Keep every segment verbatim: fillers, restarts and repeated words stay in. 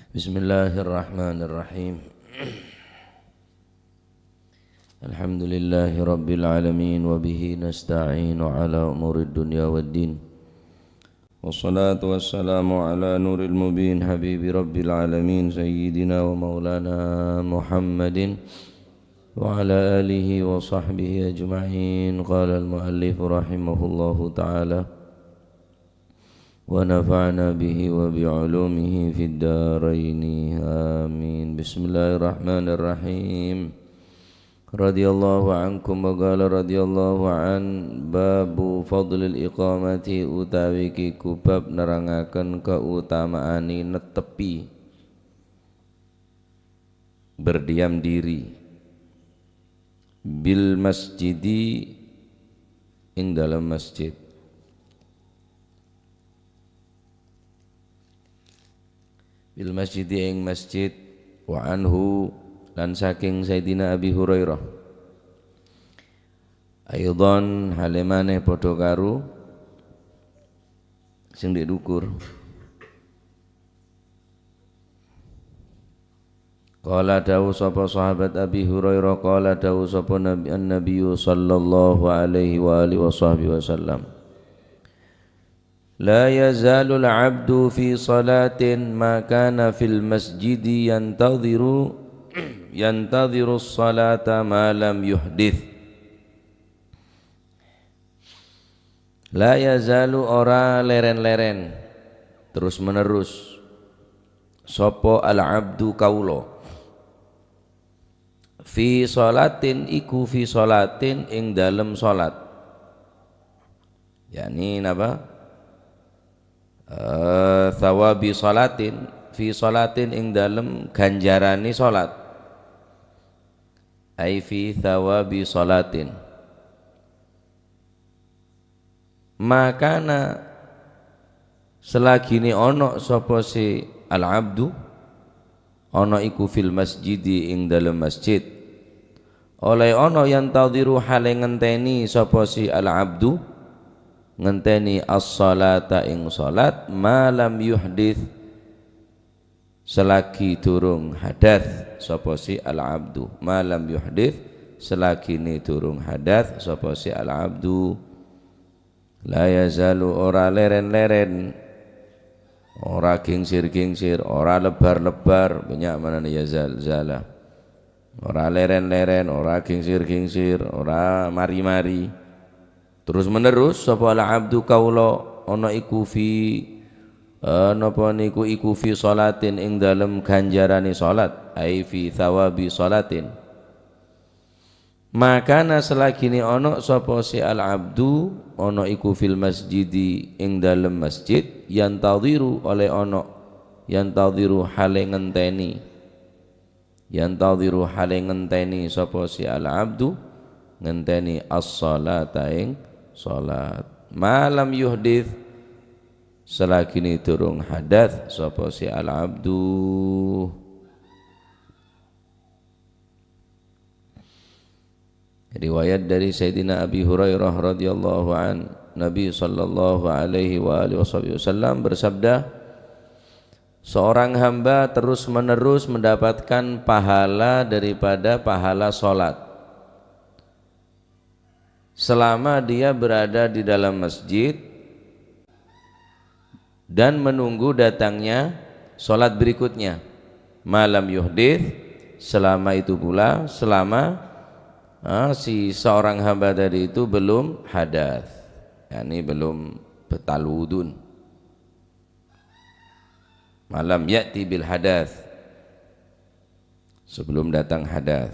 Bismillahirrahmanirrahim. Alhamdulillahirabbil alamin, wa bihi nasta'inu ala umurid dunya waddin. Wassalatu wassalamu ala nuril mubin habibi rabbil alamin sayyidina wa maulana Muhammadin wa ala alihi wa sahbihi ajma'in. Qala al-muallif rahimahullahu ta'ala, wa nafa'na bihi wa bi ulumihi fid daraini. Amin. Bismillahirrahmanirrahim. Radhiyallahu ankum wa qala radhiyallahu an, babu fadlil iqamati, utawi iki bab nerangaken kautamaane nettepi, berdiam diri, bil masjidi, ing dalam masjid. Bil masjidi, ing masjid. Wa anhu, lan saking Sayyidina Abi Hurairah. Aidhan, hale maneh padha karo sing dek dhukur. Qala, dawuh sapa sahabat Abi Hurairah, qala, dawuh sapa Nabi, an-Nabiyyu sallallahu alaihi wa alihi wa sahbihi wasallam, "La yazalul abdu fi salatin ma kana fil masjidi yantadhiru, yantadhiru salata ma lam yuhdith." La yazalu, ora leren-leren, terus-menerus, sapa al-abdu, kaula, fi sholatin, iku fi sholatin, ing dalem sholat. Yakni napa? Eh, thawabi sholatin, fi sholatin, ing dalem ganjarane sholat. Ai fi thawabi sholatin. Makana, selagine ana sapa si al-abdu, ana iku fil masjidi, ing dalem masjid. Oleh ana yantadhiru, hale ngenteni sapa si al-abdu, ngenteni as-shalata, ing shalat, ma lam yuhdits, selagi durung hadas sapa si al-abdu. Ma lam yuhdits, selagine durung hadas sapa si al-abdu. La yazalu, ora leren-leren, ora gingsir-gingsir, ora lebar-lebar, banyak manana yazal, zala. Ora leren-leren, ora gingsir-gingsir, ora mari-mari. Terus-menerus, sapa al-abdu, kaula, ana iku fi, eh, napa niku, iku fi sholatin, ing dalem ganjarane sholat, ai fi thawabi sholatin. Makana, selagine ana sapa si al-abdu, ana iku fil masjidi, ing dalem masjid, yantadhiru, oleh ana, yantadhiru, hale ngenteni. Yantadhiru, hale ngenteni sapa si al-abdu, ngenteni as-shalata, ing shalat. Ma lam yuhdits, selagine durung hadas sapa si al-abdu. Riwayat dari Sayyidina Abi Hurairah radhiyallahu an, Nabi sallallahu alaihi wa alihi wasallam bersabda, "Seorang hamba terus-menerus mendapatkan pahala daripada pahala sholat selama dia berada di dalam masjid dan menunggu datangnya sholat berikutnya." Ma lam yuhdits, selama itu pula, selama, ah, si seorang hamba tadi itu belum hadas, yakni belum batal wudun. Ma lam ya'ti bil hadas, sebelum datang hadas.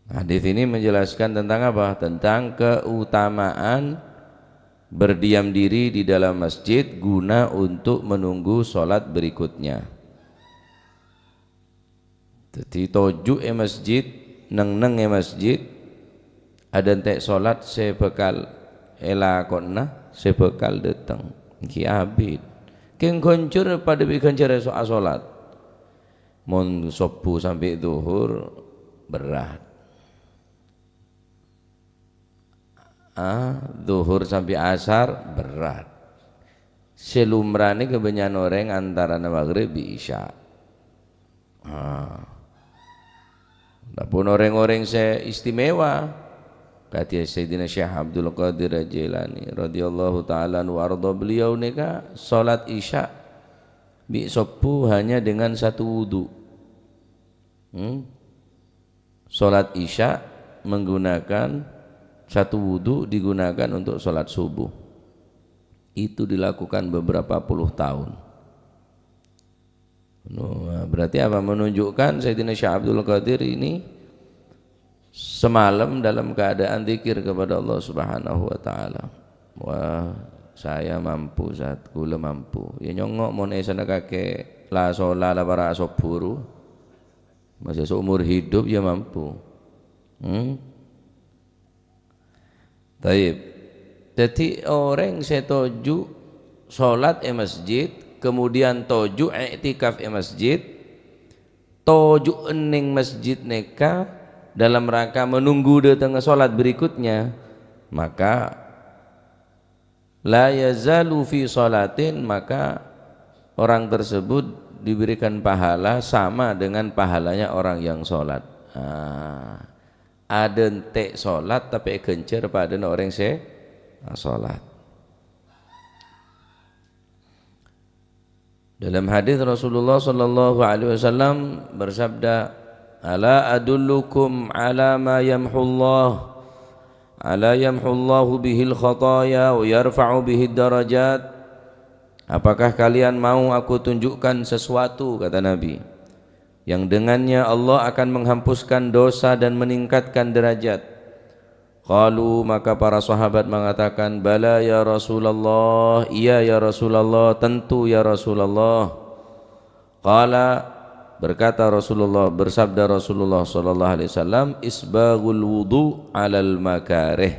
Hadis ini menjelaskan tentang apa? Tentang keutamaan berdiam diri di dalam masjid guna untuk menunggu sholat berikutnya. Jadi, toju' e masjid, neng-neng e masjid, ada ente' sholat se bakal elakona, se bakal dateng. Enggi abit. Keng ganjar pada bi ganjar esok asolat. Mon subuh sampai zuhur, berat. Ah, zuhur sampai asar, berat. Sè lumrah nèka bânnya'na orèng antarana maghrib bi' isya. Ah. Adapun orèng-orèng sè istimewa, kadhi Sayyidina Syekh Abdul Qadir Jailani radhiyallahu ta'ala anhu wa ardha, beliau nèka salat isya bi' sobbhu hanya dengan satu wudu. Hmm? Salat isya menggunakan satu wudu digunakan untuk salat subuh. Itu dilakukan beberapa puluh tahun. Nah, berarti apa? Menunjukkan Sayyidina Syekh Abdul Qadir ini semalam dalam keadaan zikir kepada Allah Subhanahu wa Ta'ala. "Wah, saya mampu, Zat, kaulâ mampu." Ya, nyongngo' mon èssèna kakè la solat, la para' sobbhu ru. Masih seumur hidup, ya mampu. Hmm? Taib. Dhâddhi, orèng sè toju' salat è masjid, kemudian toju' i'tikaf è masjid, toju' ènnèng masjid nèka dalam rangka menunggu dâtengnga salat berikutnya, maka la yazalu fi salatin, maka orang tersebut diberikan pahala sama dengan pahalanya orang yang salat. Ah, adântè' salat tapè èghânjhâr padâna orèng sè salat. Dalam hadis Rasulullah sallallahu alaihi wasallam bersabda, "Ala adullukum ala ma yamhullah, ala yamhullahu bihil khataya wa yarfa'u bihid darajat?" "Apakah kalian mau aku tunjukkan sesuatu," kata Nabi, "yang dengannya Allah akan menghapuskan dosa dan meningkatkan derajat?" Qalu, maka para sahabat mengatakan, "Bala ya Rasulullah, iya ya Rasulullah, tentu ya Rasulullah." Qala, berkata Rasulullah, bersabda Rasulullah sallallahu alaihi wasallam, "Isbaghul wudu alal makarih."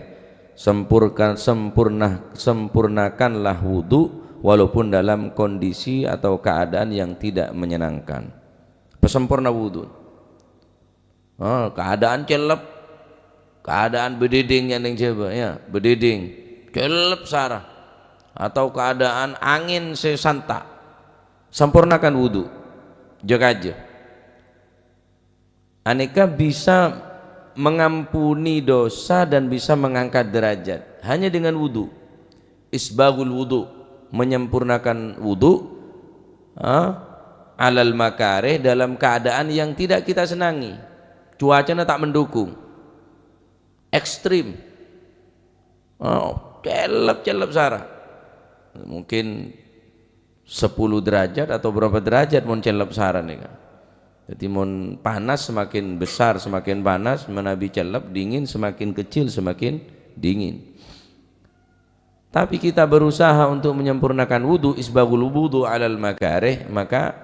Sempurkan-, sempurna-, sempurnakanlah wudu walaupun dalam kondisi atau keadaan yang tidak menyenangkan. Pasempurna wudu. Oh, keadaan cellep, keadaan bediding nyandeng jaba, ya, bediding, cellep sara, atau keadaan angin sè santa', sempurnakan wudu, jâ-kajâ. Anèka bisa mengampuni dosa dan bisa mengangkat derajat hanya dengan wudu. Isbaghul wudu, menyempurnakan wudu, ah, alal makarih, dalam keadaan yang tidak kita senangi. Cuacana tak mendukung. Ekstrim. Oh, cellep-cellep sara. Mungkin sepuluh derajat atau berapa derajat mon cellep sara nèka. Jadi mon panas semakin besar, semakin panas, manabi cellep, dingin semakin kecil, semakin dingin. Tapi kita berusaha untuk menyempurnakan wudu, isbaghul wudu alal makarih, maka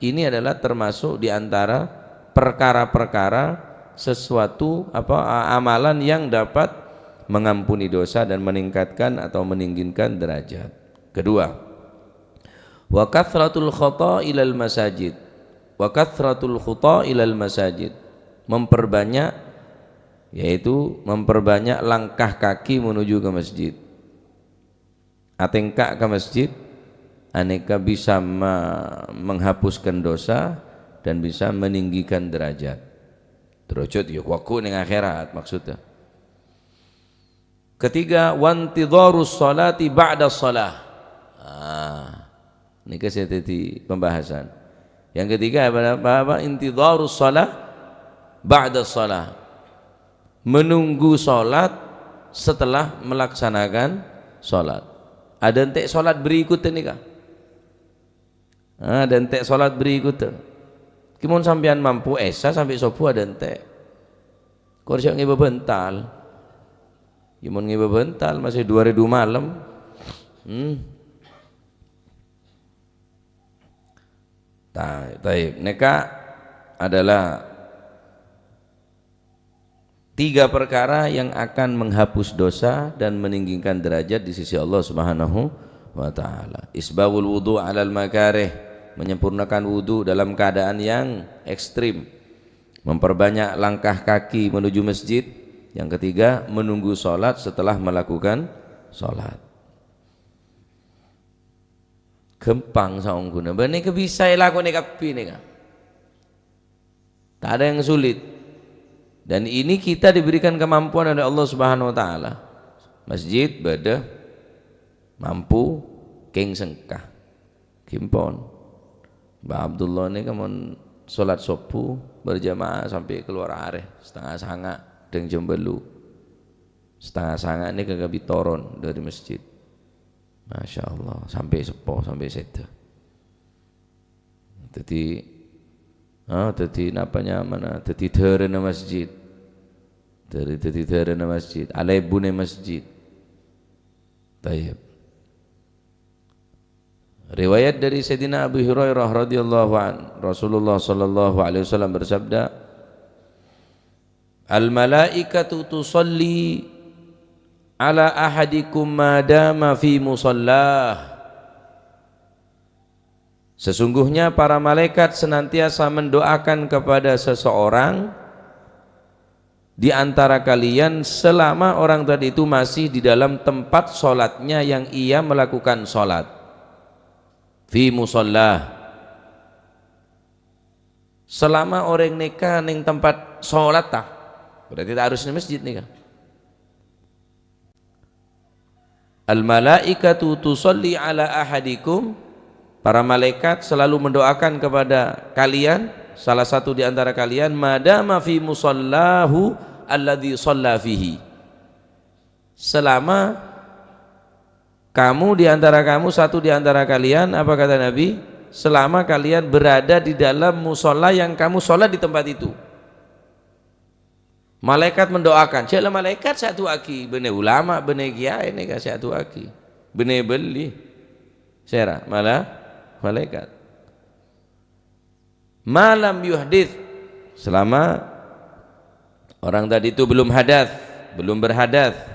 ini adalah termasuk di antara perkara-perkara sesuatu, apa, a-, amalan yang dapat mengampuni dosa dan meningkatkan atau meninggikan derajat. Kedua, wa kathratul khata ilal masajid. Wa kathratul khuta ilal masajid. Memperbanyak, yaitu memperbanyak langkah kaki menuju ke masjid. Atèngka' ka masjid, anèka bisa ma-, menghapuskan dosa dan bisa meninggikan derajat. Derajat ya ghu-lagghu neng akhèrat maksudnya. Ketiga, wantidharus sholati ba'da sholah. Ah, nèka sè dhâddhi pembahasan. Yang ketiga apa, apa, apa? Intidharus sholah ba'da sholah. Menunggu sholat setelah melaksanakan sholat. Adântè' sholat berikutnya nèka. Ah, adântè' sholat berikutnya. Ki mon sampèyan mampu Isya sampai subuh adântè'. Kor jhâ' ngibâ bântal. Ki mon ngibâ bântal masih dua hari dua malam. Hmm. Ta-, taib. Nèka adalah tiga perkara yang akan menghapus dosa dan meninggikan derajat di sisi Allah Subhanahu wa Ta'ala. Isbaghul wudu alal makarih, menyempurnakan wudu dalam keadaan yang ekstrim. Memperbanyak langkah kaki menuju masjid. Yang ketiga, menunggu sholat setelah melakukan sholat. Ghâmpang saongghuna. Bânnè kè bisa èlakonè kabbhi nèka. Tak ada yang sulit. Dan ini kita diberikan kemampuan oleh Allah Subhanahu wa Ta'ala. Masjid bâdâ, mampu, kèng sengka. Ghi ampon. Mbah Abdullah nèka mon sholat subuh berjamaah sampai keluar arè, setengah sanga', dhâng jam bâllu'. Setengah sanga' nèka kabbhi toron dari masjid. Masya Allah, sampai seppo, sampai sèdhâ. Dhâddhi, ah, dhâddhi napa nyamana? Dhâddhi dhârâna masjid. Dhâri, dhâddhi dhârâna masjid. Alèbunè masjid. Tayyib. Riwayat dari Sayyidina Abu Hurairah radhiyallahu an, Rasulullah sallallahu alaihi wasallam bersabda, "Al-malaikatu tusalli ala ahadikum ma dama fi musallah." Sesungguhnya para malaikat senantiasa mendoakan kepada seseorang di antara kalian selama orang tadi itu masih di dalam tempat sholatnya yang ia melakukan sholat. Fi musallah. Selama orèng nèka neng tempat sholat, ta? Berarti tak harus neng masjid nèka. "Al-malaikatu tusalli ala ahadikum." Para malaikat selalu mendoakan kepada kalian, salah satu di antara kalian, "ma dama fi musallahu alladzi shalla fihi." Selama kamu di antara kamu, satu di antara kalian, apa kata Nabi? Selama kalian berada di dalam musola yang kamu sholat di tempat itu. Malaikat mendoakan. Jhâ' la malaikat sè adu'aaghi, bânnè ulama, bânnè kiyaè nèka sè adu'aaghi. Bânnè bâli. Sèra, malah malaikat. Ma lam yuhdits. Selama orang tadi itu belum hadas, belum berhadas.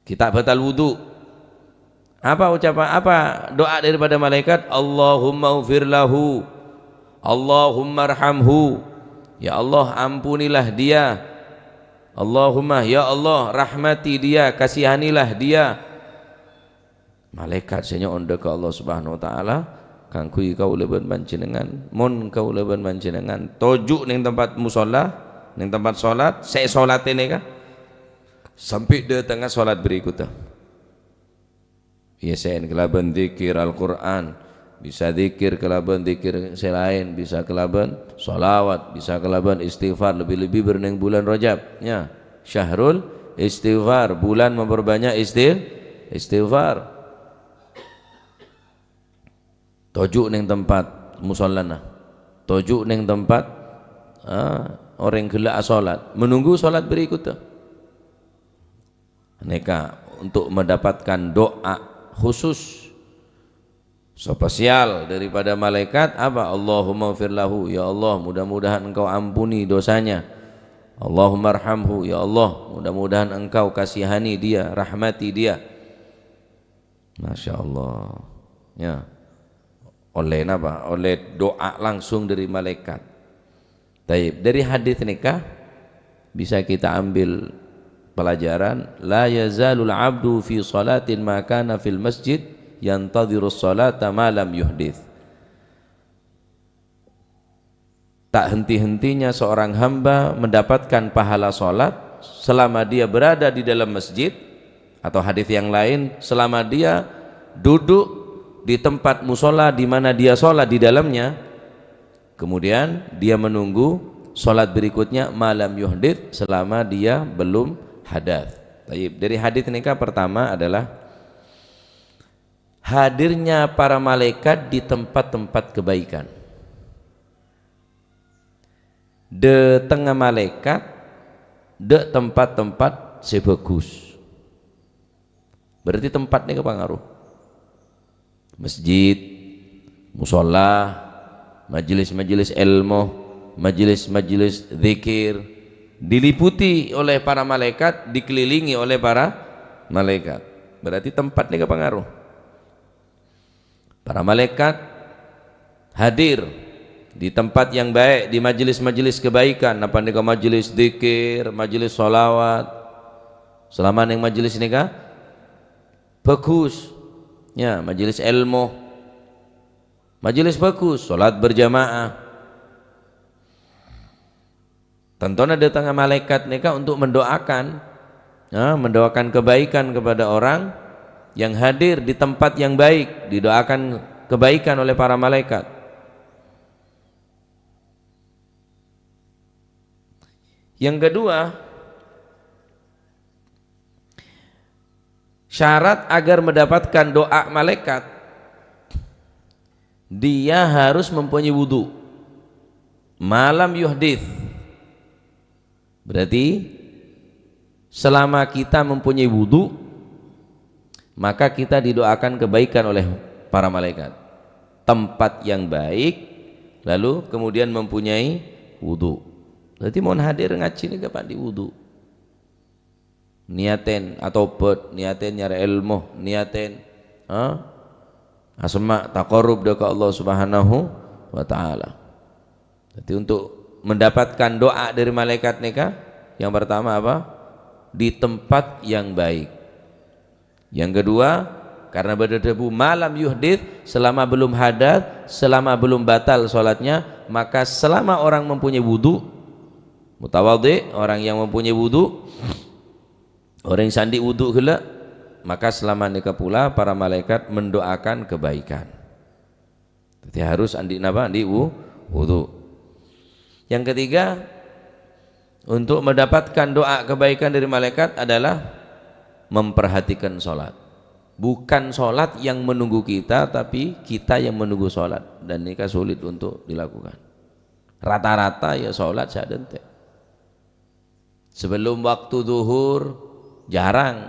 Kita batal wudu. Apa ucapan, apa doa daripada malaikat? "Allahumma ghfir lahu. Allahumma arhamhu." Ya Allah, ampunilah dia. Allahumma, ya Allah, rahmati dia, kasihanilah dia. Malaikat sè nyo'on dâ' ka Allah Subhanahu wa Ta'ala, kaangghuy kaulâ bân panjhennengngan. Mon kaulâ bân panjhennengngan toju' neng tempat musola, neng tempat sholat, sè èsholatè nèka, sampè' dâtengnga sholat berikutnya. Iyâ, sèn kalabân dzikir Al-Qur'an, bisa dzikir kalabân dzikir sè laèn, bisa kalabân shalawat, bisa kalabân istighfar, lebbi-lebbi bârneng bulân Rajab, ya. Syahrul istighfar, bulan memperbanyak istigh-, istighfar. Toju' neng tempat musallana, toju' neng tempat, ah, orèng ghellâ' asholat, menunggu sholat berikutnya. Nèka untuk mendapatkan doa khusus, spesial daripada malaikat apa? "Allahumma ghfir lahu," ya Allah, mudah-mudahan Engkau ampuni dosanya. "Allahumma arhamhu," ya Allah, mudah-mudahan Engkau kasihani dia, rahmati dia. Masya Allah. Ya. Ollè napa? Ollè doa langsung dari malaikat. Taib, dari hadis nèka bisa kita ambil pelajaran, "La yazalul abdu fi shalatin ma kana fil masjid yantadhirus shalata ma lam yuhdits." Tak henti-hentinya seorang hamba mendapatkan pahala sholat selama dia berada di dalam masjid, atau hadis yang lain, selama dia duduk di tempat musola di mana dia sholat di dalamnya, kemudian dia menunggu sholat berikutnya ma lam yuhdits, selama dia belum hadas. Taib. Dari hadis nèka pertama adalah hadirnya para malaikat di tempat-tempat kebaikan. Dâtengnga malaikat dâ' tempat-tempat sè bhâghus. Berarti tempat nèka pangaruh. Masjid, mushola, majelis-majelis ilmu, majelis-majelis zikir, diliputi oleh para malaikat, dikelilingi oleh para malaikat. Berarti tempat nèka pangaruh. Para malaikat hadir di tempat yang baik, di majelis-majelis kebaikan, napa nèka majelis zikir, majelis sholawat. Selama neng majelis nèka bhâghus. Ya, majelis ilmu. Majelis bagus, salat berjamaah. Tantona dâteng malaèkat nèka untuk mendoakan, ya, mendoakan kebaikan kepada orang yang hadir di tempat yang baik, didoakan kebaikan oleh para malaikat. Yang kedua, syarat agar mendapatkan doa malaikat, dia harus mempunyai wudu. Ma lam yuhdits. Berarti, selama kita mempunyai wudu, maka kita didoakan kebaikan oleh para malaikat. Tempat yang baik, lalu kemudian mempunyai wudu. Berarti, mon hadir ngajhi nèka pandi wudu. Niaten atobât, niaten nyarè èlmo, niaten, ha? Asemma' taqarrub dâ' ka Allah Subhanahu wa Ta'ala. Jadi, untuk mendapatkan doa dari malaikat nèka, yang pertama apa? Di tempat yang baik. Yang kedua, karena bâdâ dhâbu ma lam yuhdits, selama belum hadas, selama belum batal sholatnya, maka selama orang mempunyai wudu, mutawadhi, orang yang mempunyai wudu, orang yang sè andi' wudu ghellâ', maka selama nèka pula para malaikat mendoakan kebaikan. Jadi harus andi' napa? Andi' wu-, wudu. Yang ketiga, untuk mendapatkan doa kebaikan dari malaikat adalah memperhatikan sholat. Bukan sholat yang menunggu kita, tapi kita yang menunggu sholat. Dan ini kan sulit untuk dilakukan. Rata-rata ya sholat sè adântè'. Sebelum waktu zuhur, jarang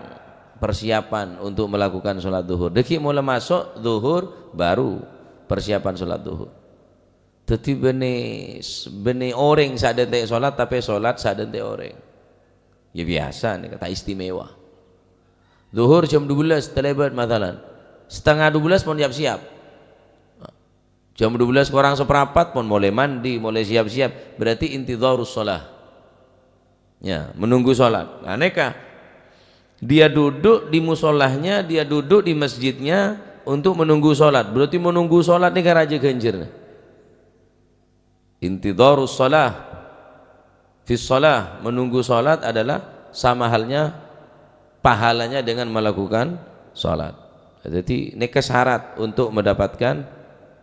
persiapan untuk melakukan sholat zuhur. Dâgghi' molaè maso' zuhur, baru persiapan sholat zuhur. Dhâddhi bânnè, bânnè orèng sè adântè' sholat, tapè sholat sè adântè' orèng. Ya biyasa nèka, ta' istimewa. Zuhur jam dua belas talèbât, masalan. Setengah dua belas pon siap-siap. Jam dua belas korang saparapat pon molaè mandi, molaè siap-siap. Berarti intidharus shalah. Ya, menunggu sholat. Nah, nèka. Dia duduk di musolahnya, dia duduk di masjidnya untuk menunggu sholat. Berarti menunggu sholat nèka rajâ ghânjhârânna. Intidharus shalah. Fis shalah, menunggu sholat adalah sama halnya pahalanya dengan melakukan sholat. Jadi, nèka syarat untuk mendapatkan,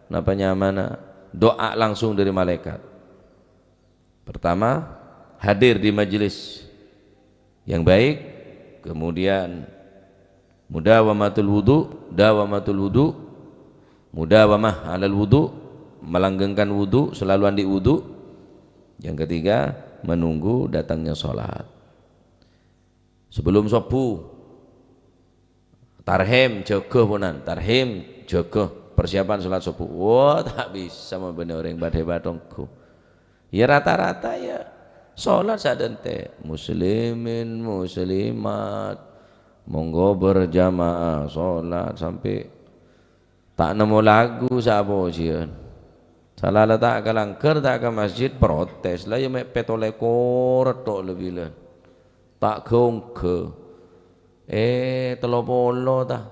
napa nyamana, doa langsung dari malaikat. Pertama, hadir di majelis yang baik, kemudian mudawamatul wudu, dawamatul wudu, mudawamah alal wudu, melanggengkan wudu, selalu andi' wudu. Yang ketiga, menunggu datangnya sholat. Sebelum subuh, tarhim, jâgâ ponan, tarhim, jâgâ, persiapan sholat subuh. Wah, ta' bisa mon bânnè orèng bâdâ-bâdâ ongghu. Ya, rata-rata ya sholat sè adântè'. Muslimin, muslimat, monggo berjamaah sholat sampai ta' nemmo lagu sè apojiyân. Sala la ta' ka langghâr, ta' ka masjid, protes. La ya mè' pètto lèkor tok la bilân. Ta' ghâ-onggâ. Eh, tello polo ta?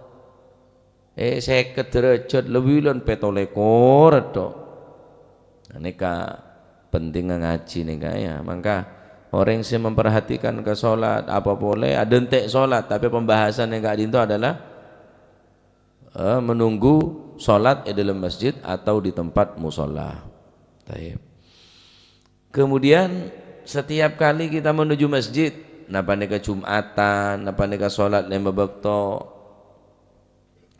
Eh, sèket derajat lebbi lan pètto lèkor tok. Nah, nèka pentingnga ngajhi nèka, ya. Mangka orèng sè memperhatikan ka sholat, apa polè, adântè' sholat, tapè pembahasan yang ka'dinto adalah, eh, menunggu sholat di dalam masjid atau di tempat musholla. Taib. Kemudian, setiap kali kita menuju masjid, napa nèka Jumatan, napa nèka sholat lèma bâkto,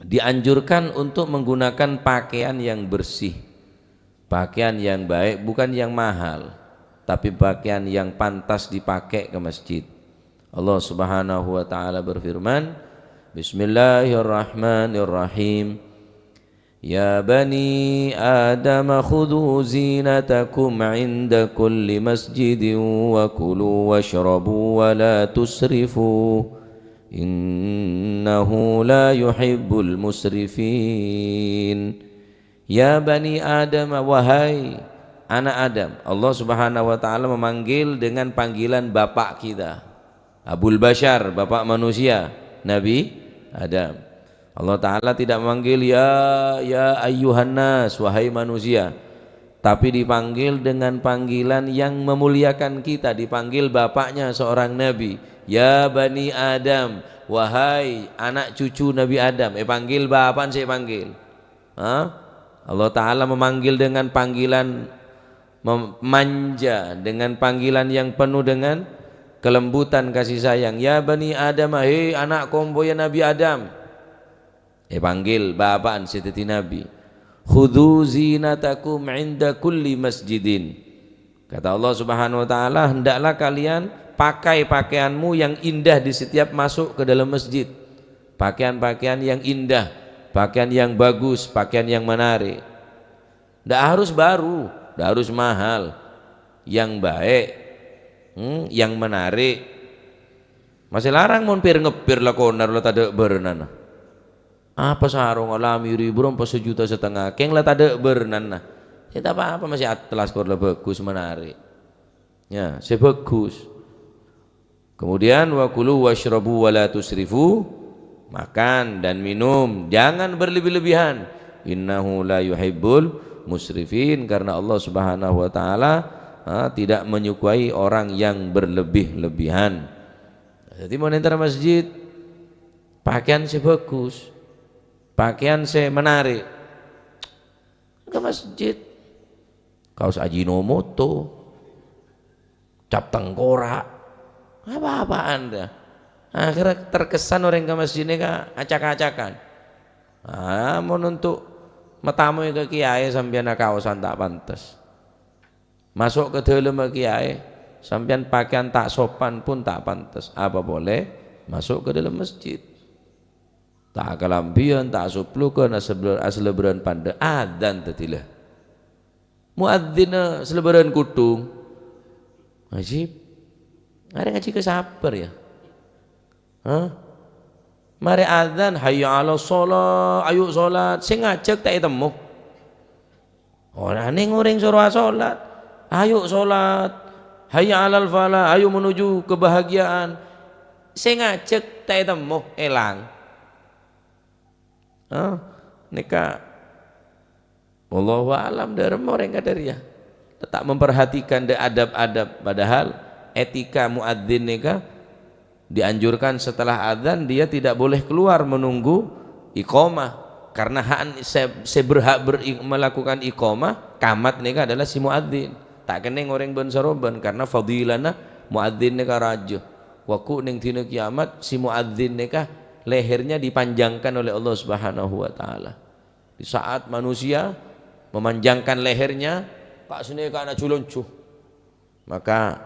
dianjurkan untuk menggunakan pakaian yang bersih, pakaian yang baik, bukan yang mahal, tapi pakaian yang pantas dipakai ke masjid. Allah Subhanahu wa Ta'ala berfirman, "Bismillahirrahmanirrahim. Ya bani Adam, khudhu zinatakum inda kulli masjidin wa kulu washrabu wa la tusrifu, innahu la yuhibbul musrifin." Ya bani Adam, wahai anak Adam. Allah Subhanahu wa Ta'ala memanggil dengan panggilan bapak kita. Abul Bashar, bapak manusia, Nabi Adam. Allah Ta'ala tidak memanggil, "Ya, ya ayyuhan nas, wahai manusia." Tapi dipanggil dengan panggilan yang memuliakan kita, dipanggil bapaknya seorang nabi, "Ya bani Adam, wahai anak cucu Nabi Adam." Eh, panggil bapak sih panggil. Hah? Allah Ta'ala memanggil dengan panggilan mem-, manja, dengan panggilan yang penuh dengan kelembutan kasih sayang. "Ya bani Adam, hei anak kompoya Nabi Adam." Eh, panggil bapaan sè dhâddhi nabi. "Khudzu zinatakum 'inda kulli masjidin." Kata Allah Subhanahu wa Ta'ala, "Hendaklah kalian pakai pakaianmu yang indah di setiap masuk ke dalam masjid." Pakaian-pakaian yang indah, pakaian yang bagus, pakaian yang menarik. Ndak harus baru, ndak harus mahal. Yang baik, hmm, yang menarik. Masih larang mon pir-ngepir la konar la tadâ' bârnana. Apa sarong alami ribu rompa sejuta setengah, keng la tadâ' bârnana. Ya, tak apa-apa, masih atlas kor la bagus, menarik. Ya, sè bagus. Kemudian, "Wa kulu wasyrabu wa la tusrifu." Makan dan minum, jangan berlebih-lebihan. "Innahu la yuhibbul musrifin." Karena Allah Subhanahu wa Ta'ala, ah, tidak menyukai orang yang berlebih-lebihan. Jadi, mau nenter masjid, pakaian sè bagus, pakaian sè menarik. Ke masjid, kaos Ajinomoto, cap tengkorak, apa-apaan dah. Akhirnya terkesan orang ke masjid ini ka acak-acakan. Ah, mau untuk matamu ke kiai sampeyan kaosan tak pantas. Masuk ke dalam kiai, sampeyan pakaian tak sopan pun tak pantas. Apa boleh masuk ke dalam masjid? Ta' kalambhiyân, ta' asoploghân, aslebr-, aslebran pandâ', adzan dhâddhi la. Muadzzinna aslebran kutthung. Ajib. Arè ngajhi ka sapa, ya? Hah? Marè adzan, "Hayya 'alas shalah, ayo sholat." Sè ngajhâk ta' ètemmo. Orèng orèng soro asolat. "Ayo sholat. Hayya 'alal falah, ayo menuju kebahagiaan." Sè ngajhâk ta' ètemmo, èlang. Ah, nèka, wallahu a'lam, dhâremma orèng kadhâriyâ. Tetap memperhatikan dâ-, adab-adab. Padahal etika muadzin nèka dianjurkan setelah adzan, dia tidak boleh keluar menunggu iqamah. Karena hak sè, sè berhak ber-, melakukan iqamah, qamat nèka adalah si muadzin. Ta' kennèng orèng bân-sarobân, karena fadilana muadzin nèka rajâ. Wa ghu nèng dina kiamat, si muadzin nèka lehernya dipanjangkan oleh Allah Subhanahu wa Ta'ala. Di saat manusia memanjangkan lehernya, ka' sanèka na' ju-lonju. Maka,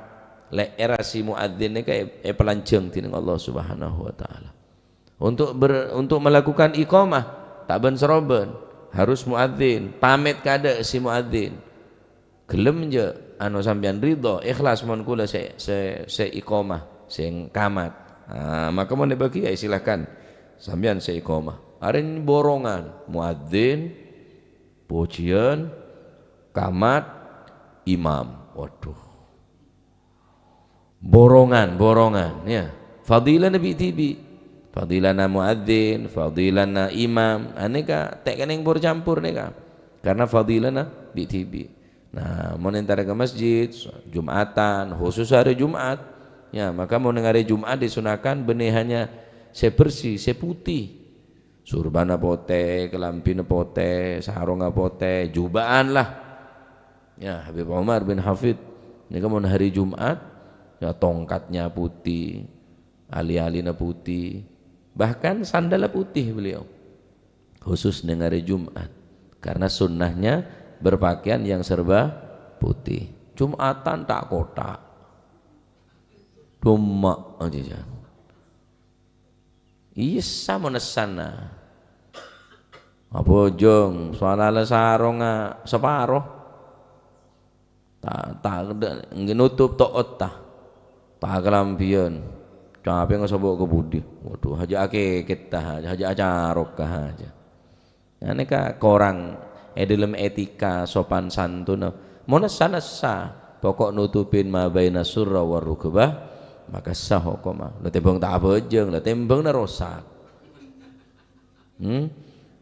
lè'èrra si muadzin nèka è-, èpalanjhâng dèning Allah Subhanahu wa Ta'ala. Untuk ber-, untuk melakukan iqamah, ta' bân-sarobân, harus muadzin, pamèt ka adâ' si muadzin. Ghellem enjâ', ano, sampèyan ridho, ikhlas mon kaulâ sè, sè, sè iqamah, sè qamat. Ah, maka mon èbâghi, ya, silahkan. Sampèyan sè iqamah. Arèn borongan, muadzin, pojhiyân, qamat, imam. Waduh. Borongan, borongan, ya. Fadilana bi'-dhibi'. Fadilana muadzin, fadilana imam. Anèka ta' kennèng por-campor nèka. Karena fadilana bi'-dhibi'. Nah, mon entara ka masjid, Jumatan, khusus hari Jumat. Ya, maka mon neng hari Jumat disunahkan bânnè hanya sè bersih, sè putih. Surbana potè, kalambhina potè, sarongnga potè, juba'an lah. Ya, Habib Umar bin Hafid. Nèka mon hari Jumat, ya, tongkatnya putih, ali-alina putih, bahkan sandalnya putih beliau. Khusus neng hari Jumat. Karena sunnahnya berpakaian yang serba putih. Jumatan ta' kothak. Dhumma aja, ya. Iyâ, samonessana. Apa jâng, soalala sarongnga saparo. Ta', ta', ngghi nutup to'otta. Ta' kalambhiyân. Capè ngasobo' ka budi. Waduh, hajâ akèkètta, hajâ acarokka hajâ. Nah, nèka korang è dâlem etika sopan santun. Mon essa-nessa, pokok nutupin ma baina surra wa rukbah, maka sah hokoma. La tèmbhâng ta' abhâjâng, la tèmbhângnga rosak. Hmm?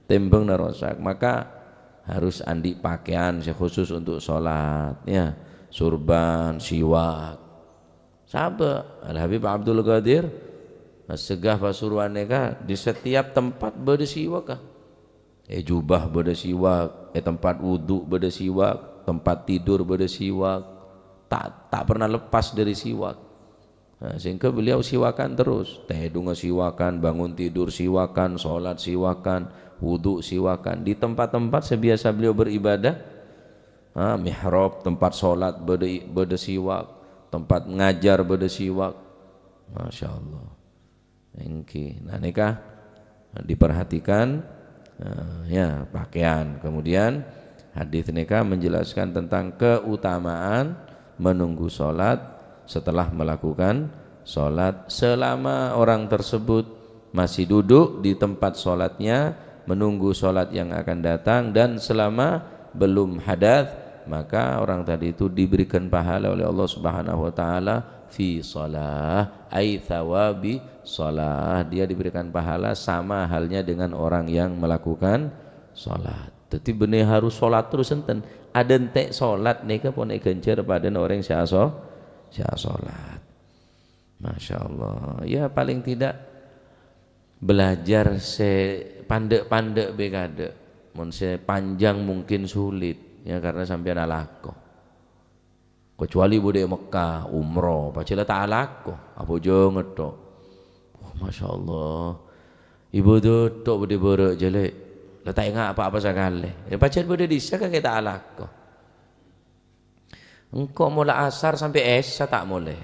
Tèmbhâng narosak. Maka harus andi' pakaian sè khusus untuk sholat, ya. Surban, siwak. Sabâ' Al-Habib Abdul Qadir As-Segaf Pasuruan nèka di setiap tempat bâdâ siwak, ah. È jubah bâdâ siwak, è tempat wudu bâdâ siwak, tempat tidur bâdâ siwak. Tak, tak pernah lepas dari siwak. Nah, sehingga beliau siwakan terus. Tèdungnga siwakan, bangun tidur siwakan, sholat siwakan, wudu siwakan. Di tempat-tempat sè biasa beliau beribadah, ah, mihrab, tempat sholat bâdâ, bâdâ siwak, tempat ngajar bâdâ siwak. Masya Allah. Èngghi. Nah, nèka diperhatikan, eh, ya, pakaian. Kemudian hadis nèka menjelaskan tentang keutamaan menunggu sholat setelah melakukan sholat. Selama orang tersebut masih duduk di tempat sholatnya, menunggu sholat yang akan datang, dan selama belum hadas, maka orang tadi itu diberikan pahala oleh Allah Subhanahu wa Ta'ala fi shalah, ay thawabi shalah. Dia diberikan pahala sama halnya dengan orang yang melakukan sholat. Jadi, bânnè harus sholat terus enten. Adântè' sholat nèka pon èghânjhâr padâna orèng sè aso-, sè asolat. Masya Allah. Ya, paling tidak belajar sè pandâ'-pandâ' bhâi kadâ'. Mon sè panjang mungkin sulit, ya, karena sampèyan alako. Kecuali bâdâ è Mekkah, umroh, pajhât la ta' alako, abhâjâng tok. Oh, Masya Allah. Ibadah tok bâdâ bârâ' jâ' lè'. La ta' enga' pa-apa sakalè. Ya, pajhât bâdâ dissa' kakè ta' alako. Engko' mola asar sampè' isya ta' molè.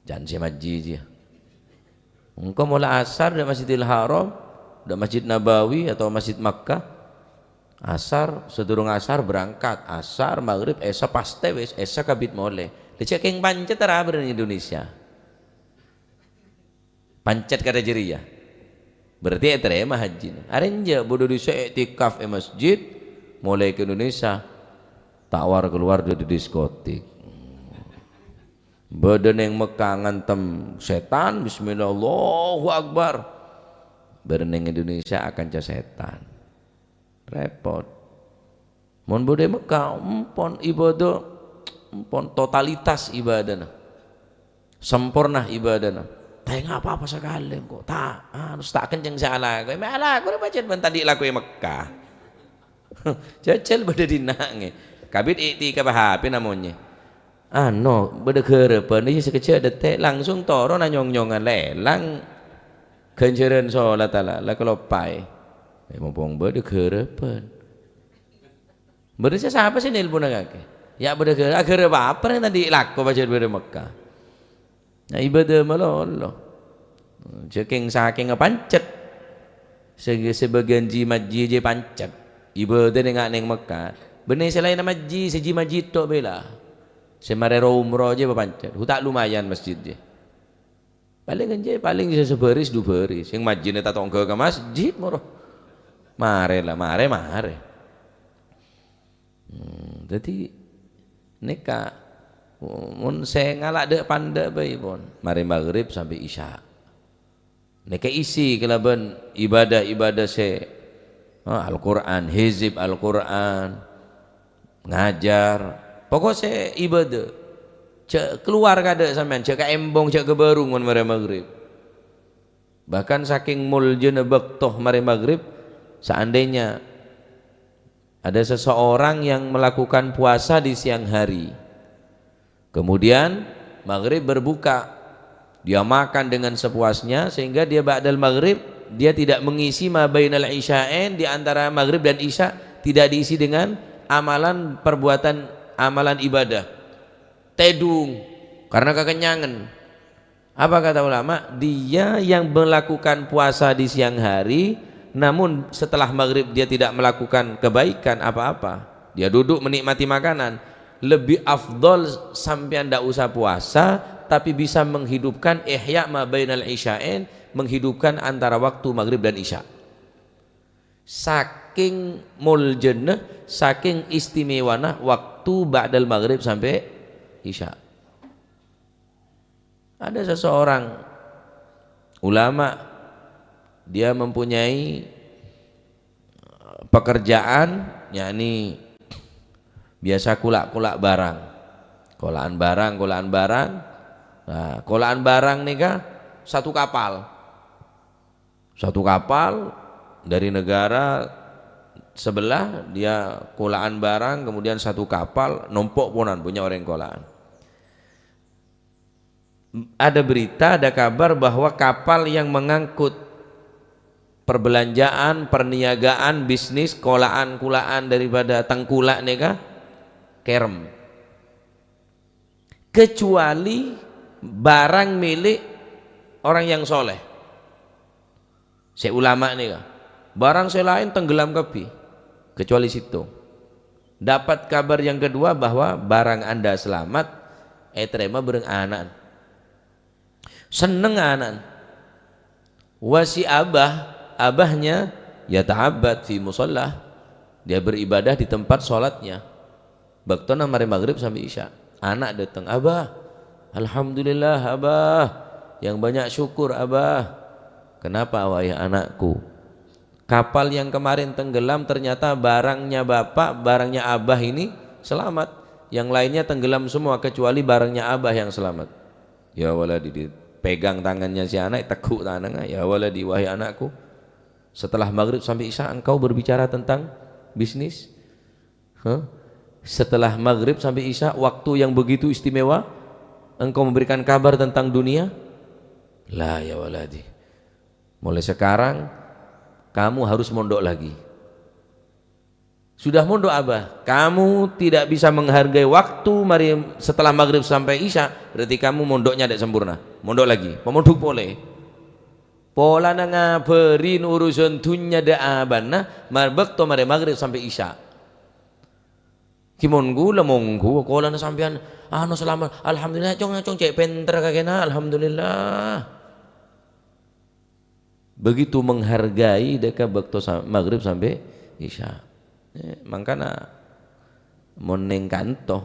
Can sè majji jiyâ. Engko' mola asar dâ' Masjidil Haram, dâ' Masjid Nabawi atau Masjid Makkah. Asar, sadurung asar berangkat. Asar, maghrib, isya pastè wis, isya kabit molè. Lha jhâ' kèng pancet ra bârâ' neng Indonesia. Pancet kadâ' jârèya. Berarti ètarèma hajjina. Arèya enjâ' bâdâ dissa' iktikaf è masjid, molè ka Indonesia, ta' war-kalowar dâri diskotik. Bâdâ neng Mekkah ngantem sètan, bismillah, Allahu Akbar. Bâdâ neng Indonesia akanca sètan. Rèpot. Mon bâdâ è Mekkah, empon ibadah, empon totalitas ibadahna. Samporna ibadahna. Ta' enga' pa-apa sakalè engko'. Ta', anu, ta' kencèng sè alako. Mè' alako rè pajhât bân tadâ' lako è Mekkah. Jhâjhâl bâdâ dinna' ngè. Kabit iktikaf HP namanya. Anu, bâdâ ghârâbhân, iyâ sakejjhâ' dâtè', langsung toron anyong-nyongan, lèlang ghânjhârân solat, ala, la kaloppaè. Eh, mompong bâdâ ghârâbhân. Bâdâ sè sapa sè nelponna kakè? Ya' bâdâ ghârâ-, aghârâ apa rèng tadâ' lako pajhât bâdâ Mekkah. Nah, ibadah malolo. Jhâ' kèng-sakèngnga pancet. Sè, sè bâgiyân ji-majji jiyâ pancet. Ibadah neng, neng Mekkah. Bânnè sè laènna majji, sè ji-majji tok bhâi la. Sè marè ro-umroh jiyâ papancet. Hu ta' lumayan masjid jiyâ. Palèng enjâ', palèng sè sabâris du bâris. Sè majjina tatongghâ ka masjid moro. Marè la, marè, marè. Hmm, dhâddhi nèka, mon sè ngala' dâ'-pandâ' bhâi pon, marè maghrib sampè' isya. Nèka isi kalabân ibadah-ibadah sè, ha, Al-Qur'an, hizib Al-Qur'an, ngajar, pokok sè ibadah. Jhâ' kalowar kadâ' sampèyan, jhâ' ka embong, jhâ' ka bârung mon marè maghrib. Bahkan sakèng moljâna bâkto marè maghrib, seandainya ada seseorang yang melakukan puasa di siang hari, kemudian maghrib berbuka, dia makan dengan sepuasnya sehingga dia ba'dal maghrib, dia tidak mengisi ma bainal isya'ain, di antara maghrib dan isya tidak diisi dengan amalan perbuatan, amalan ibadah. Tèdung karena kakenyangan. Apa kata ulama? Dia yang melakukan puasa di siang hari, namun setelah maghrib dia tidak melakukan kebaikan apa-apa. Dia duduk menikmati makanan. Lebih afdol sampèyan ndak usah puasa, tapi bisa menghidupkan ihya ma bainal isya'ain, menghidupkan antara waktu maghrib dan isya. Sakèng moljâna, sakèng istimewana waktu ba'dal maghrib sampè' isya. Ada seseorang ulama Dia mempunyai pekerjaan, yakni biasa kula'-kula' barang. Kola'an barang, kola'an barang. Nah, kola'an barang nèka satu kapal. Satu kapal dari negara sebelah, dia kola'an barang, kemudian satu kapal, nompo' ponan, bânnya' orèng kola'an. Ada berita, ada kabar bahwa kapal yang mengangkut perbelanjaan, perniagaan, bisnis, kola'an-kola'an daripada tengkola' nèka kèrèm. Kecuali barang milik orang yang soleh. Sè ulama nèka. Barang sè laèn tenggelam kabbhi, kecuali sèttong. Dapat kabar yang kedua bahwa barang Anda selamat, ètarèma bhâreng ana'na. Senneng ana'na. Wa si abah, abahnya yata'abbad fi musalla. Dia beribadah di tempat sholatnya. Bâktona marè maghrib sampè' isya. Ana' dâteng, "Abah, alhamdulillah, Abah. Yang banyak syukur, Abah." "Kenapa, wahai anakku?" "Kapal yang kemarin tenggelam, ternyata barangnya Bapak, barangnya Abah ini selamat. Yang lainnya tenggelam semua, kecuali barangnya Abah yang selamat." "Ya waladi," dipegang tangannya si anak, teguk tangannya, "Ya waladi, wahai anakku, setelah maghrib sampai isya engkau berbicara tentang bisnis? Hah? Setelah maghrib sampai isya, waktu yang begitu istimewa, engkau memberikan kabar tentang dunia?" "La, ya waladi. Mulai sekarang, kamu harus mondok lagi." "Sudah mondok, Abah?" "Kamu tidak bisa menghargai waktu mari setelah maghrib sampai isya, berarti kamu mondoknya tidak sempurna. Mondok lagi, pamondhuk polè." Polana ngabâri urusan dhunnya dâ' abana, mar-, bâkto marè maghrib sampai isya. Ghi mon ghulâ mongghu, kolana sampèyan, anu, selamat. Alhamdulillah, Cong, Cong, cè' pènter kakèna, alhamdulillah. Begitu menghargai dâ' ka bâkto sa-, maghrib sampai isya. Eh, mangkana mon neng kanto,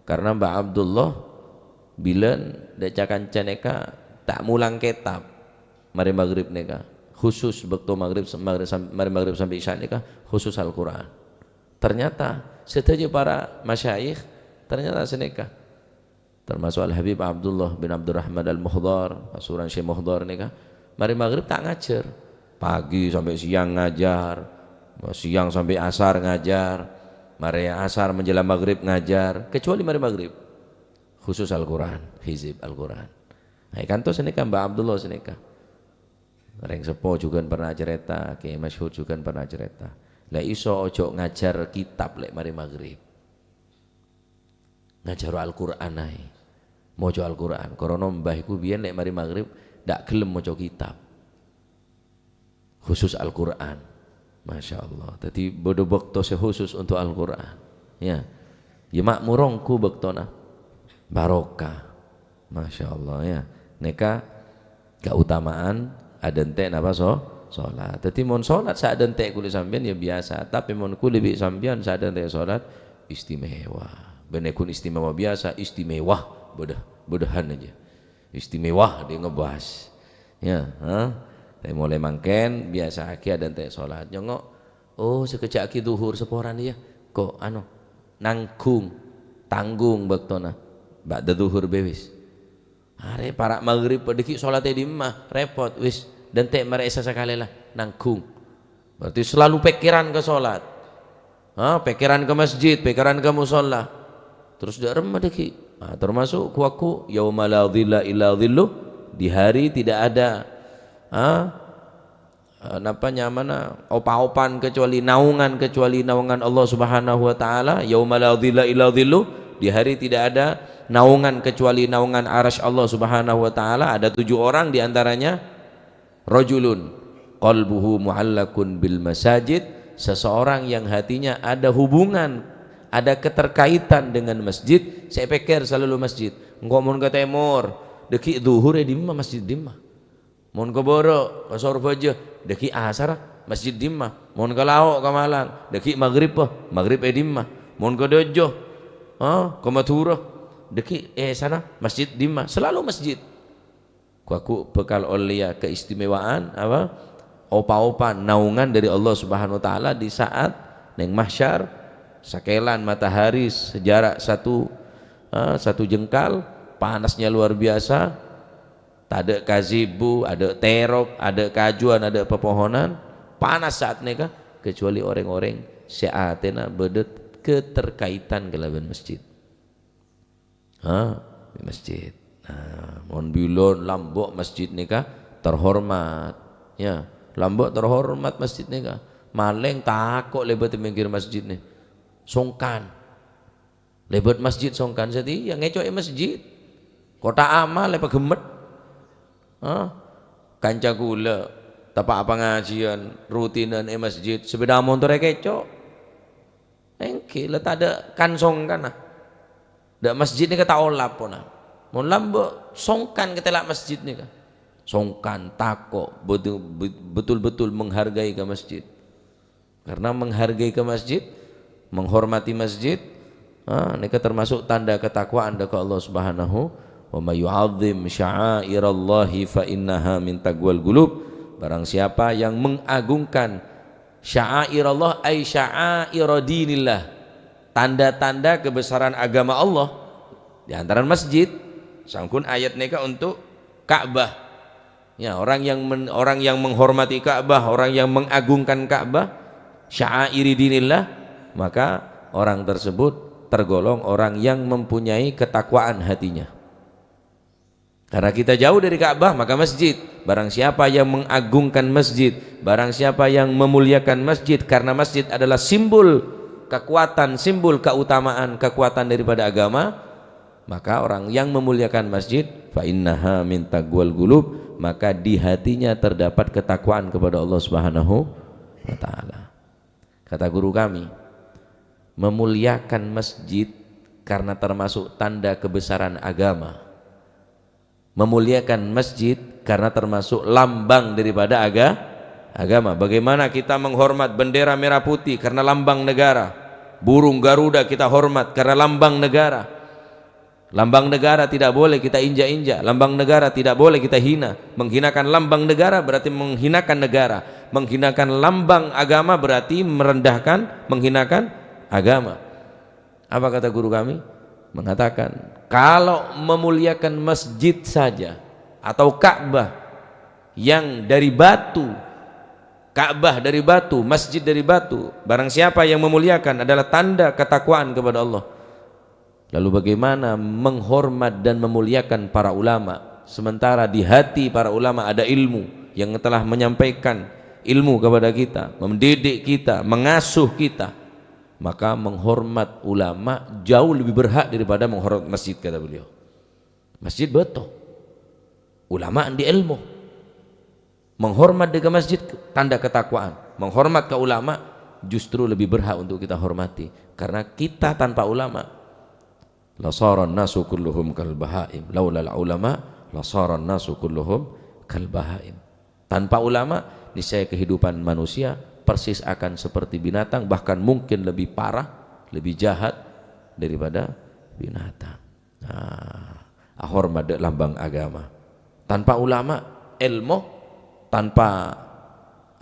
karena Mbah Abdullah bilân dâ' ca-kanca nèka ta' molang kètab marè maghrib nèka, khusus bâkto maghrib, maghrib sam-, marè maghrib sampai isya nèka khusus Al-Qur'an. Ternyata sadhâjâ para masyayikh ternyata sanèka. Termasuk Al-Habib Abdullah bin Abdurrahman Al-Muhdhar, pasuran Syekh Muhdhar nèka, marè maghrib ta' ngajhâr. Pagi sampai siang ngajhâr, siang sampai asar ngajhâr, marè asar menjelang maghrib ngajhâr, kecuali marè maghrib. Khusus Al-Qur'an, hizib Al-Qur'an. Nah, kanto sanèka Mbah Abdullah sanèka. Rèng seppo jhughân pernah carèta, Kèyaè Masyhur jhughân pernah carèta. La iso ojo ngajhâr kètab lè' marè maghrib. Ngajhâr Al-Qur'an aè. Maca Al-Qur'an. Karana mbah iku biyèn lè' marè maghrib, ta' ghellem maca kètab. Khusus Al-Qur'an. Masya Allah. Dhâddhi bâdâ bâkto sè khusus untuk Al-Qur'an. Ya. Ya, makmur ongghu bâktona. Barokah. Masya Allah, ya. Nèka kautamaan adântè' napa so-, solat. Dhâddhi, mon solat sè adântè' kulâ sampèyan, ya biyasa. Tapè mon kulâ bi' sampèyan sè adântè' solat, istimewa. Bânnè ghun istimewa biyasa, istimewa. Bâdâ, bâdâhân aja. Istimewa, dia ngebahas. Ya, ha? Tapè molaè mangkèn, biyasa'aghi adântè' solat. Nyongngo', oh, sakejjhâ' aghi dhuhur saporana, ya. Ko', anu, nanggung, tanggung bâktona. Ba'da dhuhur bhâi wis. Arè para' maghrib, padâ ghi' solat è dimma, repot, wis, dântè' marè isya sakalè la, nanggung. Berarti selalu pèkkèran ka solat. Ha, pèkkèran ka masjid, pèkkèran ka musholla. Terros dâ' remma dâggi'. Nah, termasuk ghu-lagghu, "Yauma la dhilla illa dhilluh", di hari tidak ada, ha, Eh, napa nyamana, opa-opan kecuali naungan, kecuali naungan Allah Subhanahu wa Ta'ala. "Yauma la dhilla illa dhilluh", di hari tidak ada naungan kecuali naungan arasy Allah Subhanahu wa Ta'ala. Ada tujuh orang, di antaranya rajulun qalbuhu mu'allakun bil masajid, seseorang yang hatinya ada hubungan, ada keterkaitan dengan masjid, sè pèkkèr salalu masjid. Engko' mon ka tèmor, dâggi' dhuhur è dimma, masjid dimma. Mon ka bârâ', ka Sorbhâjâ, dâggi' asarra, masjid dimma. Mon ka lao', ka Malang, dâggi' maghribbhâ, maghrib è dimma. Mon ka Dâjâ, ha, ka Madhurâ, dâggi' èsana, masjid dimma. Salalu masjid. Ghu-lagghu bhâkal ollèya keistimewaan, apa? opa-opa naungan dari Allah Subhanahu wa Ta'ala di saat neng mahsyar, sakelan matahari sejarak satu, eh, satu jengkal, panasnya luar biasa, tadâ' gazebo, adâ' terop, adâ' kajuan, adâ' pepohonan, panas saat nèka, kecuali orèng-orèng sè atèna bâdâ keterkaitan kalabân masjid. Ha, di masjid. Nah, mon bilân lambâ' masjid nèka terhormat. Ya, lambâ' terhormat masjid nèka. Malèng tako' lèbât è pèngghir masjid nè. Songkan. Lèbât masjid songkan satèya ngèco' è masjid. Kottha' amal è paghemmet. Ha? Kanca kaulâ, teppa' pangajiân, rutinan è masjid, sepèda montor èkèco'. Èngghi, la tadâ' kan-songkanna. Dâ' masjid nèka ta' ola pona. Mon lambâ' songkan katèla' masjid nèka. Songkan, tako', betul, betul-betul menghargai ka masjid. Karena menghargai ka masjid, menghormati masjid, ah, nèka termasuk tanda ketakwaan dâ' ka Allah Subhanahu, "Wa may yu'azzim sya'airallahi fa innaha min taqwal qulub." Barang siapa yang mengagungkan sya'airallah, ay sya'aira dinillah, tanda-tanda kebesaran agama Allah, di antarana masjid, sangghun ayat nèka untuk Ka'bah. Ya, orang yang men-, orang yang menghormati Ka'bah, orang yang mengagungkan Ka'bah, sya'airi dinillah, maka orang tersebut tergolong orang yang mempunyai ketakwaan hatinya. Karena kita jauh dari Ka'bah, maka masjid. Barang siapa yang mengagungkan masjid, barang siapa yang memuliakan masjid, karena masjid adalah simbol kekuatan, simbol keutamaan, kekuatan daripada agama, maka orang yang memuliakan masjid, fa innaha min taqwal qulub, maka di hatinya terdapat ketakwaan kepada Allah Subhanahu wa Ta'ala. Kata guru kami, memuliakan masjid karena termasuk tanda kebesaran agama. Memuliakan masjid karena termasuk lambang daripada aga-, agama. Bagaimana kita menghormat bendera merah putih karena lambang negara, burung garuda kita hormat karena lambang negara. Lambang negara tidak boleh kita injak-injak, lambang negara tidak boleh kita hina. Menghinakan lambang negara berarti menghinakan negara. Menghinakan lambang agama berarti merendahkan, menghinakan agama. Apa kata guru kami? Mengatakan, kalau memuliakan masjid saja atau Ka'bah yang dari batu, Ka'bah dari batu, masjid dari batu, barang siapa yang memuliakan adalah tanda ketakwaan kepada Allah. Lalu bagaimana menghormat dan memuliakan para ulama, sementara di hati para ulama ada ilmu yang telah menyampaikan ilmu kepada kita, mendidik kita, mengasuh kita? Maka menghormat ulama jauh lebih berhak daripada menghormat masjid, kata beliau. Masjid bâto. Ulama andi' ilmu. Menghormat dâ' ka masjid, tanda ketakwaan. Menghormat ka ulama justru lebih berhak untuk kita hormati. Karena kita tanpa ulama, "Lasaran nasu kulluhum kal bahaim. Laulal ulama, lasaran nasu kulluhum kal bahaim." Tanpa ulama, niscaya kehidupan manusia persis akan seperti binatang, bahkan mungkin lebih parah, lebih jahat daripada binatang. Nah, ahormat dâ' lambang agama. Tanpa ulama, ilmu, tanpa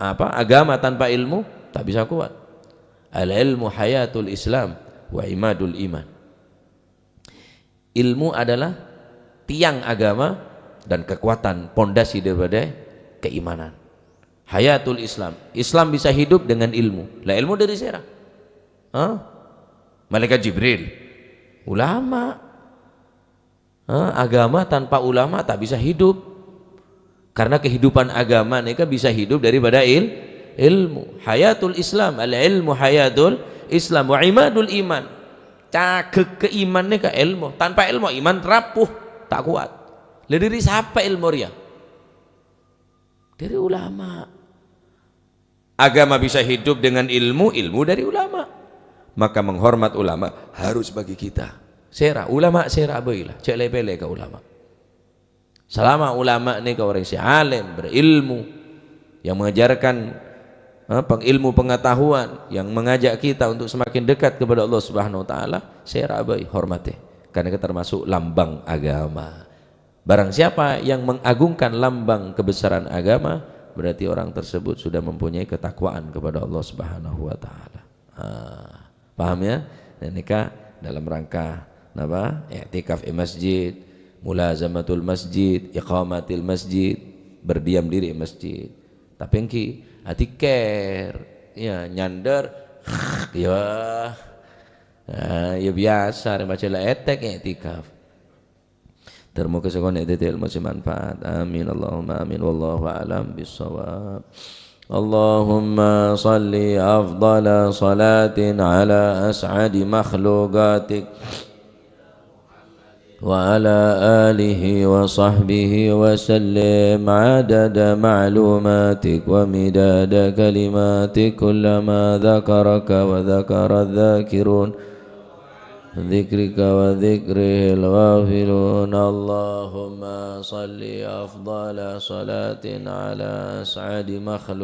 apa, agama tanpa ilmu, tak bisa kuat. Al ilmu hayatul Islam wa imadul iman. Ilmu adalah tiang agama dan kekuatan pondasi daripada keimanan. Hayatul Islam. Islam bisa hidup dengan ilmu. Lah, ilmu dari sèra? Hah? Malaikat Jibril. Ulama. Hah? Agama tanpa ulama tak bisa hidup. Karena kehidupan agama nèka bisa hidup daripada il-, ilmu. Hayatul Islam, al ilmu hayatul Islam wa imadul iman. Cagek ke iman nèka ilmu. Tanpa ilmu, iman rapuh, tak kuat. Lah, dâri sapa ilmu rèya? Dâri ulama. Agama bisa hidup dengan ilmu, ilmu dari ulama. Maka menghormat ulama harus bagi kita. Sèra, ulama sèra bhâi la, jhâ' lè-pèlè ka ulama. Selama ulama nèka orèng sè alim, berilmu, yang mengajarkan, eh, peng-, ilmu pengetahuan, yang mengajak kita untuk semakin dekat kepada Allah Subhanahu wa Ta'ala, sèra bhâi, hormatè. Karena itu termasuk lambang agama. Barang siapa yang mengagungkan lambang kebesaran agama, berarti orang tersebut sudah mempunyai ketakwaan kepada Allah Subhanahu wa Ta'ala. Ah, paham, ya? Dan nikah dalam rangka napa? Iktikaf di masjid, mulazamatul masjid, iqamatil masjid, berdiam diri di masjid. Tapi enggi atiker, ya, nyander, ya, ah, ya biasa, remaja la etek iktikaf. Termoga sekolah itu ilmu sing manfaat. Amin, Allahumma amin. Wallahu a'lam bishawab. اللهم صل أفضل صلاة على أسعد مخلوقاتك وعلى آله وصحبه وسلم عدد معلوماتك ومداد كلماتك، كلما ذكرك وذكر الذاكرون ذكرك وذكره الغافلون. اللهم صل أفضل صلاة على أسعد مخلوق